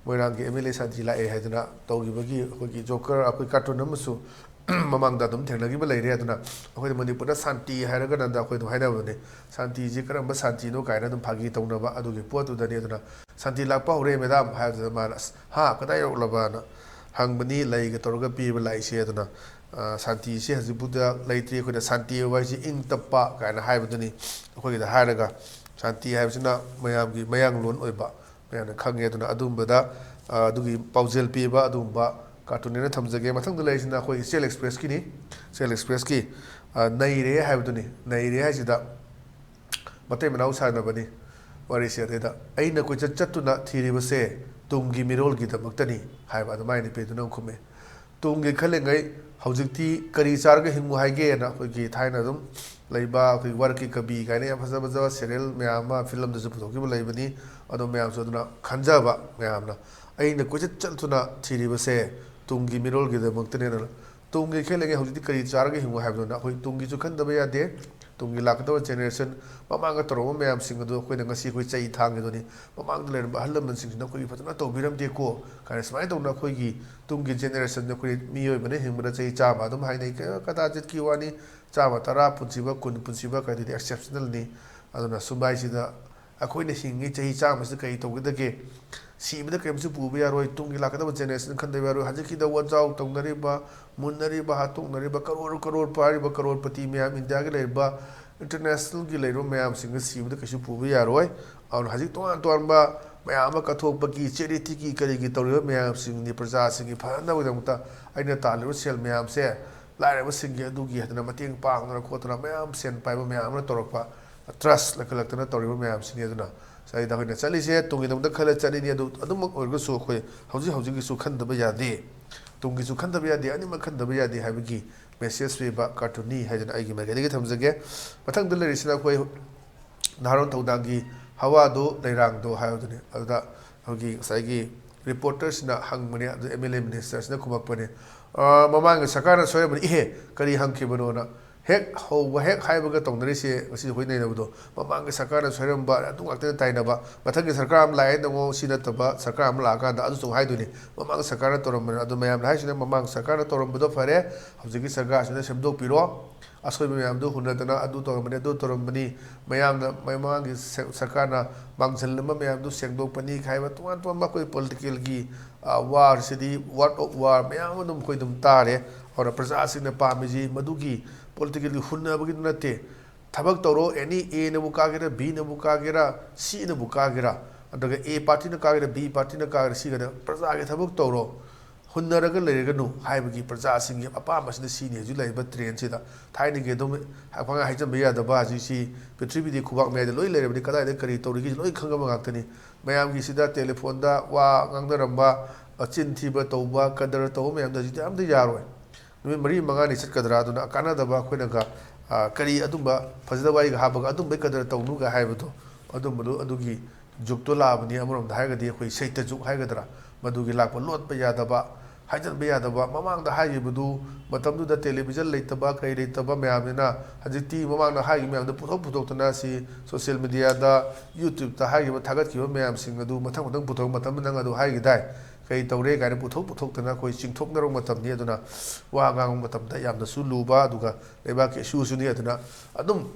ꯃꯣꯏꯔꯥꯡꯒꯤ ꯑꯦꯝ ꯑꯦꯜ ꯑꯦ ꯁꯥꯟꯇꯤ ꯂꯥꯛꯑꯦ ꯍꯥꯏꯗꯅ ꯇꯧꯈꯤꯕꯒꯤ ꯑꯩꯈꯣꯏꯒꯤ ꯖꯣꯀꯔ, ꯑꯩꯈꯣꯏ ꯀꯥꯔꯇꯨꯟ ꯑꯃꯁꯨ ꯃꯃꯥꯡꯗ ꯑꯗꯨꯝ ꯊꯦꯡꯅꯈꯤꯕ ꯂꯩꯔꯦ꯫ ꯑꯗꯨꯅ ꯑꯩꯈꯣꯏꯅ ꯃꯅꯤꯄꯨꯔꯗ ꯁꯥꯟꯇꯤ ꯍꯥꯏꯔꯒꯅ ꯑꯩꯈꯣꯏ ꯑꯗꯨꯝ ꯍꯥꯏꯅꯕꯅꯦ, "ꯁꯥꯟꯇꯤꯁꯤ ꯀꯔꯝꯕ ꯁꯥꯟꯇꯤꯅꯣ?" ꯀꯥꯏꯅ ꯑꯗꯨꯝ ꯐꯥꯒꯤ ꯇꯧꯅꯕ ꯑꯗꯨꯒꯤ ꯄꯣꯠꯇꯨꯗꯅꯤ꯫ ꯑꯗꯨꯅ "ꯁꯥꯟꯇꯤ ꯂꯥꯛꯄ ꯍꯧꯔꯦ ꯃꯦꯗꯥꯝ" ꯍꯥꯏꯕꯗꯨꯗ ꯃꯥꯅ, "ꯑꯁ, ꯍꯥ, ꯀꯗꯥꯏ ꯌꯧꯔꯛꯂꯕꯅ?" ꯍꯪꯕꯅꯤ, ꯂꯩꯒ ꯇꯧꯔꯒ ꯄꯤꯕ ꯂꯥꯛꯏꯁꯦ꯫ ꯑꯗꯨꯅ, ꯑ, ꯁꯥꯟꯇꯤꯁꯤ ꯍꯧꯖꯤꯛꯄꯨꯗ ꯂꯩꯇ꯭ꯔꯤ꯫ ꯑꯩꯈꯣꯏꯅ ꯁꯥꯟꯇꯤ ꯍꯥꯏꯕ ꯍꯥꯏꯁꯤ ꯏꯪ ꯇꯞꯄ ꯀꯥꯏꯅ ꯍꯥꯏꯕꯗꯨꯅꯤ꯫ ꯑꯩꯈꯣꯏꯒꯤꯗ ꯍꯥꯏꯔꯒ ꯁꯥꯟꯇꯤ ꯍꯥꯏꯕꯁꯤꯅ ꯃꯌꯥꯝꯒꯤ ꯃꯌꯥꯡꯂꯣꯟ ꯑꯣꯏꯕ, ꯃꯌꯥꯝꯅ ꯈꯪꯉꯦ꯫ ꯑꯗꯨꯅ ꯑꯗꯨꯝꯕꯗ, ꯑ, ꯑꯗꯨꯒꯤ ꯄꯥꯎꯖꯦꯜ ꯄꯤꯕ ꯑꯗꯨꯒꯨꯝꯕ ꯀꯥꯔꯇꯨꯟꯅꯦꯅ ꯊꯝꯖꯒꯦ꯫ ꯃꯊꯪꯗ ꯂꯩꯔꯤꯁꯤꯅ ꯑꯩꯈꯣꯏ ꯏꯆꯦꯜ ꯑꯦꯛꯁꯄ꯭ꯔꯦꯁꯀꯤꯅꯤ꯫ ꯏꯆꯦꯜ ꯑꯦꯛꯁꯄ꯭ꯔꯦꯁꯀꯤ, ꯑ, ꯅꯩꯔꯦ ꯍꯥꯏꯕꯗꯨꯅꯤ꯫ ꯅꯩꯔꯦ ꯍꯥꯏꯁꯤꯗ ꯃꯇꯩ ꯃꯅꯥꯎ ꯁꯥꯟꯅꯕꯅꯤ ꯋꯥꯔꯤꯁꯦ꯫ ꯑꯗꯩꯗ "ꯑꯩꯅ ꯀꯣꯏꯆꯠ ꯆꯠꯇꯨꯅ ꯊꯤꯔꯤꯕꯁꯦ ꯇꯨꯡꯒꯤ ꯃꯤꯔꯣꯜꯒꯤꯗꯃꯛꯇꯅꯤ" ꯍꯥꯏꯕ ꯑꯗꯨꯃꯥꯏꯅ ꯅꯨꯄꯤꯗꯨꯅ ꯑꯃꯨꯛ ꯈꯨꯝꯃꯦ꯫ ꯇꯨꯡꯒꯤ ꯈꯜꯂꯤꯉꯩ ꯍꯧꯖꯤꯛꯇꯤ ꯀꯔꯤ ꯆꯥꯔꯒ ꯍꯤꯡꯉꯨ ꯍꯥꯏꯒꯦꯅ ꯑꯩꯈꯣꯏꯒꯤ ꯊꯥꯏꯅ ꯑꯗꯨꯝ ꯂꯩꯕ ꯑꯩꯈꯣꯏꯒꯤ ꯋꯥꯔꯛꯀꯤ ꯀꯕꯤ ꯀꯥꯏꯅ ꯌꯥꯝ ꯐꯖ ꯐꯖꯕ ꯁꯦꯔꯤꯌꯦꯜ ꯃꯌꯥꯝ ꯑꯃ ꯐꯤꯂꯝꯗꯁꯨ ꯄꯨꯊꯣꯛꯈꯤꯕ ꯂꯩꯕꯅꯤ꯫ ꯑꯗꯣ ꯃꯌꯥꯝꯁꯨ ꯑꯗꯨꯅ ꯈꯟꯖꯕ ꯃꯌꯥꯝꯅ "ꯑꯩꯅ ꯀꯣꯏꯆꯠ ꯆꯠꯇꯨꯅ ꯊꯤꯔꯤꯕꯁꯦ ꯇꯨꯡꯒꯤ ꯃꯤꯔꯣꯜꯒꯤꯗꯃꯛꯇꯅꯦꯅ꯫ ꯇꯨꯡꯒꯤ ꯈꯜꯂꯤꯉꯩ ꯍꯧꯖꯤꯛꯇꯤ ꯀꯔꯤ ꯆꯥꯔꯒ ꯍꯤꯡꯉꯨ ꯍꯥꯏꯕꯗꯨꯅ ꯑꯩꯈꯣꯏ ꯇꯨꯡꯒꯤꯁꯨ ꯈꯟꯗꯕ ꯌꯥꯗꯦ꯫ ꯇꯨꯡꯒꯤ ꯂꯥꯛꯀꯗꯕ ꯖꯦꯅꯦꯔꯦꯁꯟ ꯃꯃꯥꯡꯗ ꯇꯧꯔꯝꯕ ꯃꯌꯥꯝꯁꯤꯡ ꯑꯗꯨ ꯑꯩꯈꯣꯏꯅ ꯉꯁꯤ ꯑꯩꯈꯣꯏ ꯆꯩ ꯊꯥꯡꯉꯤꯗꯨꯅꯤ꯫ ꯃꯃꯥꯡꯗ ꯂꯩꯔꯝꯕ ꯑꯍꯜ ꯂꯃꯟꯁꯤꯡꯁꯤꯅ ꯑꯩꯈꯣꯏꯒꯤ ꯐꯖꯅ ꯇꯧꯕꯤꯔꯝꯗꯦꯀꯣ ꯀꯥꯏꯅ ꯁꯨꯃꯥꯏꯅ ꯇꯧꯗꯅ ꯑꯩꯈꯣꯏꯒꯤ ꯇꯨꯡꯒꯤ ꯖꯦꯅꯦꯔꯦꯁꯟꯗ ꯑꯩꯈꯣꯏ ꯃꯤꯑꯣꯏꯕꯅ ꯍꯤꯡꯕꯗ ꯆꯍꯤ ꯆꯥꯝꯃ ꯑꯗꯨꯝ ꯍꯥꯏꯅꯩ꯫ ꯀ-, ꯀꯗꯥꯖꯤꯠꯀꯤ ꯋꯥꯅꯤ꯫ ꯆꯥꯝꯃ ꯇꯔꯥ ꯄꯨꯟꯁꯤꯕ, ꯀꯨꯟ ꯄꯨꯟꯁꯤꯕ ꯀꯥꯏꯗꯨꯗꯤ ꯑꯦꯛꯁꯦꯞꯁꯅꯦꯜꯅꯤ꯫ ꯑꯗꯨꯅ ꯁꯨꯝꯕ ꯍꯥꯏꯁꯤꯗ ꯑꯩꯈꯣꯏꯅ ꯍꯤꯡꯉꯤ ꯆꯍꯤ ꯆꯥꯝꯃꯁꯤꯗ ꯀꯔꯤ ꯇꯧꯒꯗꯒꯦ? ꯁꯤꯕꯗ ꯀꯔꯤꯝꯁꯨ ꯄꯨꯕ ꯌꯥꯔꯣꯏ, ꯇꯨꯡꯒꯤ ꯂꯥꯛꯀꯗꯕ ꯖꯦꯅꯦꯔꯦꯁꯟ ꯈꯟꯗꯕ ꯌꯥꯔꯣꯏ꯫ ꯍꯧꯖꯤꯛꯀꯤꯗ ꯋꯥꯖꯥꯎ ꯇꯧꯅꯔꯤꯕ, ꯃꯨꯟꯅꯔꯤꯕ, ꯍꯥꯠꯇꯣꯛꯅꯔꯤꯕ, ꯀꯔꯣꯔ ꯀꯔꯣꯔ ꯄꯥꯏꯔꯤꯕ, ꯀꯔꯣꯔꯄꯇꯤ ꯃꯌꯥꯝ ꯏꯟꯗꯤꯌꯥꯒꯤ ꯂꯩꯔꯤꯕ, ꯏꯟꯇꯔꯅꯦꯁꯅꯦꯜꯒꯤ ꯂꯩꯔꯤꯕ ꯃꯌꯥꯝꯁꯤꯡꯗ ꯁꯤꯕꯗ ꯀꯩꯁꯨ ꯄꯨꯕ ꯌꯥꯔꯣꯏ꯫ ꯑꯗꯨꯅ ꯍꯧꯖꯤꯛ ꯇꯣꯉꯥꯟ ꯇꯣꯉꯥꯟꯕ ꯃꯌꯥꯝ ꯑꯃ ꯀꯠꯊꯣꯛꯄꯒꯤ, ꯆꯦꯔꯤꯇꯤꯒꯤ, ꯀꯔꯤꯒꯤ ꯇꯧꯔꯤꯕ ꯃꯌꯥꯝꯁꯤꯡꯅꯤ, ꯄ꯭ꯔꯖꯥꯁꯤꯡꯒꯤ ꯐꯅꯅꯕꯒꯤꯗꯃꯛꯇ ꯑꯩꯅ ꯇꯥꯜꯂꯤꯕ ꯁꯦꯜ ꯃꯌꯥꯝꯁꯦ ꯂꯥꯏꯔꯕꯁꯤꯡꯒꯤ ꯑꯗꯨꯒꯤ ꯍꯥꯏꯗꯅ ꯃꯇꯦꯡ ꯄꯥꯡꯗꯅ ꯈꯣꯠꯇꯅ ꯃꯌꯥꯝ ꯁꯦꯟ ꯄꯥꯏꯕ ꯃꯌꯥꯝ ꯑꯃꯅ ꯇꯧꯔꯛꯄ, ꯇ꯭ꯔꯁ ꯂꯩꯈꯠꯂꯛꯇꯅ ꯇꯧꯔꯤꯕ ꯃꯌꯥꯝꯁꯤꯅꯤ꯫ ꯑꯗꯨꯅ ꯉꯁꯥꯏꯗ ꯑꯩꯈꯣꯏꯅ ꯆꯠꯂꯤꯁꯦ ꯇꯨꯡꯒꯤꯗꯃꯛꯇ ꯈꯜꯂ ꯆꯠꯂꯤꯅꯤ꯫ ꯑꯗꯨ ꯑꯗꯨꯃꯛ ꯑꯣꯏꯔꯒꯁꯨ ꯑꯩꯈꯣꯏ ꯍꯧꯖꯤꯛ ꯍꯧꯖꯤꯛꯀꯤꯁꯨ ꯈꯟꯗꯕ ꯌꯥꯗꯦ꯫ ꯇꯨꯡꯒꯤꯁꯨ ꯈꯟꯗꯕ ꯌꯥꯗꯦ, ꯑꯅꯤꯃꯛ ꯈꯟꯗꯕ ꯌꯥꯗꯦ ꯍꯥꯏꯕꯒꯤ ꯃꯦꯁꯦꯖ ꯄꯤꯕ ꯀꯥꯔꯇꯨꯟꯅꯤ ꯍꯥꯏꯗꯅ ꯑꯩꯒꯤ ꯃꯥꯏꯀꯩꯗꯒꯤ ꯊꯝꯖꯒꯦ꯫ ꯃꯊꯪꯗ ꯂꯩꯔꯤꯁꯤꯅ ꯑꯩꯈꯣꯏ ꯅꯍꯥꯔꯣꯟ ꯊꯧꯗꯥꯡꯒꯤ ꯍꯋꯥꯗꯣ ꯂꯩꯔꯥꯡꯗꯣ ꯍꯥꯏꯕꯗꯨꯅꯤ꯫ ꯑꯗꯨꯗ ꯑꯩꯈꯣꯏꯒꯤ ꯉꯁꯥꯏꯒꯤ ꯔꯤꯄꯣꯔꯇꯔꯁꯤꯅ ꯍꯪꯕꯅꯦ, ꯑꯗꯨ ꯑꯦꯝ ꯑꯦꯜ ꯑꯦ ꯃꯤꯅꯤꯁꯇꯔꯁꯤꯅ ꯈꯨꯝꯃꯛꯄꯅꯦ, "ꯑ, ꯃꯃꯥꯡꯒꯤ ꯁꯔꯀꯥꯔꯅ ꯁꯣꯏꯔꯝꯕꯅꯤ"꯫ "ꯏꯍꯦ, ꯀꯔꯤ ꯍꯪꯈꯤꯕꯅꯣꯅ?" ꯍꯦꯛ ꯍꯧꯕ ꯍꯦꯛ ꯍꯥꯏꯕꯒ ꯇꯧꯅꯔꯤꯁꯦ ꯉꯁꯤ ꯑꯩꯈꯣꯏ ꯅꯩꯅꯕꯗꯣ, "ꯃꯃꯥꯡꯒꯤ ꯁꯔꯀꯥꯔꯅ ꯁꯣꯏꯔꯝꯕ" ꯑꯗꯨ ꯉꯥꯛꯇꯅ ꯇꯥꯏꯅꯕ꯫ ꯃꯊꯪꯒꯤ ꯁꯔꯀꯥꯔ ꯑꯃ ꯂꯥꯛꯑꯦ ꯅꯪꯉꯣ, ꯁꯤ ꯅꯠꯇꯕ ꯁꯔꯀꯥꯔ ꯑꯃ ꯂꯥꯛꯑꯀꯥꯟꯗ ꯑꯗꯨꯁꯨ ꯍꯥꯏꯗꯣꯏꯅꯤ, "ꯃꯃꯥꯡ ꯁꯔꯀꯥꯔꯅ ꯇꯧꯔꯝꯕꯅꯤ"꯫ ꯑꯗꯨ ꯃꯌꯥꯝꯅ ꯍꯥꯏꯁꯤꯅ ꯃꯃꯥꯡ ꯁꯔꯀꯥꯔꯅ ꯇꯧꯔꯝꯕꯗꯣ ꯐꯔꯦ, ꯍꯧꯖꯤꯛꯀꯤ ꯁꯔꯀꯥꯔꯁꯤꯅ ꯁꯦꯝꯗꯣꯛꯄꯤꯔꯣ꯫ ꯑꯁꯣꯏꯕ ꯃꯌꯥꯝꯗꯨ ꯍꯨꯟꯅꯗꯅ ꯑꯗꯨ ꯇꯧꯔꯝꯕꯅꯤ, ꯑꯗꯨ ꯇꯧꯔꯝꯕꯅꯤ, ꯃꯌꯥꯝꯅ ꯃꯃꯥꯡꯒꯤ ꯁ-, ꯁꯔꯀꯥꯔꯅ ꯃꯥꯡꯖꯜꯂꯝꯕ ꯃꯌꯥꯝꯗꯨ ꯁꯦꯡꯗꯣꯛꯄꯅꯤ ꯍꯥꯏꯕ ꯇꯣꯉꯥꯟ ꯇꯣꯉꯥꯟꯕ ꯑꯩꯈꯣꯏ ꯄꯣꯂꯤꯇꯤꯀꯦꯜꯒꯤ, ꯑ, ꯋꯥꯔꯁꯤꯗꯤ, word of war ꯃꯌꯥꯝ ꯑꯃ ꯑꯗꯨꯝ ꯑꯩꯈꯣꯏ ꯑꯗꯨꯝ ꯇꯥꯔꯦ꯫ ꯑꯗꯨꯅ ꯄ꯭ꯔꯖꯥꯁꯤꯡꯅ ꯄꯥꯝꯃꯤꯁꯤ ꯃꯗꯨꯒꯤ ꯄꯣꯂꯤꯇꯤꯀꯦꯜꯒꯤ ꯍꯨꯟꯅꯕꯒꯤꯗꯨ ꯅꯠꯇꯦ꯫ ꯊꯕꯛ ꯇꯧꯔꯣ, ꯑꯦꯅꯤ ꯑꯦꯅꯕꯨ ꯀꯥꯒꯦꯔꯥ, ꯕꯤꯅꯕꯨ ꯀꯥꯒꯦꯔꯥ, ꯁꯤꯅꯕꯨ ꯀꯥꯒꯦꯔꯥ, ꯑꯗꯨꯒ ꯑꯦ ꯄꯥꯔꯇꯤꯅ ꯀꯥꯒꯦꯔꯥ, ꯕꯤ ꯄꯥꯔꯇꯤꯅ ꯀꯥꯒꯦꯔꯥ, ꯁꯤꯒꯗ ꯄ꯭ꯔꯖꯥꯒꯤ ꯊꯕꯛ ꯇꯧꯔꯣ, ꯍꯨꯟꯅꯔꯒ ꯂꯩꯔꯒꯅꯨ ꯍꯥꯏꯕꯒꯤ ꯄ꯭ꯔꯖꯥꯁꯤꯡꯒꯤ ꯑꯄꯥꯝꯕꯁꯤꯅ ꯁꯤꯅꯤ ꯍꯧꯖꯤꯛ ꯂꯩꯔꯤꯕ ꯇ꯭ꯔꯦꯟꯁꯤꯗ꯫ ꯊꯥꯏꯅꯒꯤ ꯑꯗꯨꯝ ꯍꯥꯏꯐꯝ ꯍꯥꯏꯖꯟꯕ ꯌꯥꯗꯕ ꯍꯧꯖꯤꯛꯁꯤ ꯄ꯭ꯔꯤꯊꯤꯕꯤꯗꯤ ꯈꯨꯕꯥꯛ ꯃꯌꯥꯏꯗ ꯂꯣꯏ ꯂꯩꯔꯕꯅꯤ, ꯀꯗꯥꯏꯗ ꯀꯔꯤ ꯇꯧꯔꯤꯒꯦ ꯂꯣꯏ ꯈꯪꯉꯕ ꯉꯥꯛꯇꯅꯤ꯫ ꯃꯌꯥꯝꯒꯤꯁꯤꯗ ꯇꯦꯂꯤꯐꯣꯟꯗ ꯋꯥ ꯉꯥꯡꯅꯔꯝꯕ, ꯆꯤꯟ ꯊꯤꯕ ꯇꯧꯕ, ꯀꯗꯔ ꯇꯧꯕ ꯃꯌꯥꯝꯗꯣ ꯍꯧꯖꯤꯛꯇꯤ ꯑꯝꯇ ꯌꯥꯔꯣꯏ꯫ ꯅꯨꯃꯤꯠ ꯃꯔꯤ ꯃꯉꯥꯅꯤ ꯆꯠꯀꯗ꯭ꯔꯥ? ꯑꯗꯨꯅ ꯀꯥꯟꯅꯗꯕ ꯑꯩꯈꯣꯏꯅꯒ, ꯑ, ꯀꯔꯤ ꯑꯗꯨꯝꯕ ꯐꯖꯗꯕ ꯋꯥꯔꯤꯒ ꯍꯥꯞꯄꯒ ꯑꯗꯨꯝꯕꯩ ꯀꯗꯔ ꯇꯧꯅꯨꯒ ꯍꯥꯏꯕꯗꯣ, ꯑꯗꯨꯝꯕꯗꯣ ꯑꯗꯨꯒꯤ ꯖꯨꯛꯇꯣ ꯂꯥꯛꯑꯕꯅꯤ꯫ ꯑꯃꯔꯣꯝꯗ ꯍꯥꯏꯔꯒꯗꯤ ꯑꯩꯈꯣꯏ ꯁꯩꯇ ꯖꯨꯛ ꯍꯥꯏꯒꯗ꯭ꯔꯥ, ꯃꯗꯨꯒꯤ ꯂꯥꯛꯄ ꯂꯣꯠꯄ ꯌꯥꯗꯕ, ꯍꯥꯏꯖꯟꯕ ꯌꯥꯗꯕ, ꯃꯃꯥꯡꯗ ꯍꯥꯏꯈꯤꯕꯗꯨ ꯃꯇꯝꯗꯨꯗ ꯇꯦꯂꯤꯚꯤꯖꯟ ꯂꯩꯇꯕ, ꯀꯔꯤ ꯂꯩꯇꯕ ꯃꯌꯥꯝꯅꯤꯅ ꯍꯧꯖꯤꯛꯇꯤ ꯃꯃꯥꯡꯗ ꯍꯥꯏꯈꯤꯕ ꯃꯌꯥꯝꯗꯣ ꯄꯨꯊꯣꯛ ꯄꯨꯊꯣꯛꯇꯅ ꯁꯤ ꯁꯣꯁꯤꯌꯦꯜ ꯃꯦꯗꯤꯌꯥꯗ, ꯌꯨꯇ꯭ꯌꯨꯕꯇ ꯍꯥꯏꯈꯤꯕ, ꯊꯥꯒꯠꯈꯤꯕ ꯃꯌꯥꯝꯁꯤꯡ ꯑꯗꯨ ꯃꯊꯪ ꯃꯊꯪ ꯄꯨꯊꯣꯛ, ꯃꯇꯝꯗꯨꯗ ꯅꯪ ꯑꯗꯨ ꯍꯥꯏꯈꯤꯗꯥꯏ, ꯀꯔꯤ ꯇꯧꯔꯦ ꯀꯥꯏꯅ ꯄꯨꯊꯣꯛ ꯄꯨꯊꯣꯛꯇꯅ ꯑꯩꯈꯣꯏ ꯆꯤꯡꯊꯣꯛꯅꯔꯛꯄ ꯃꯇꯝꯅꯤ꯫ ꯑꯗꯨꯅ ꯋꯥ ꯉꯥꯡꯕ ꯃꯇꯝꯗ ꯌꯥꯝꯅꯁꯨ ꯂꯨꯕ, ꯑꯗꯨꯒ ꯂꯩꯕꯥꯛꯀꯤ ꯏꯁꯨꯁꯨꯅꯤ꯫ ꯑꯗꯨꯅ ꯑꯗꯨꯝ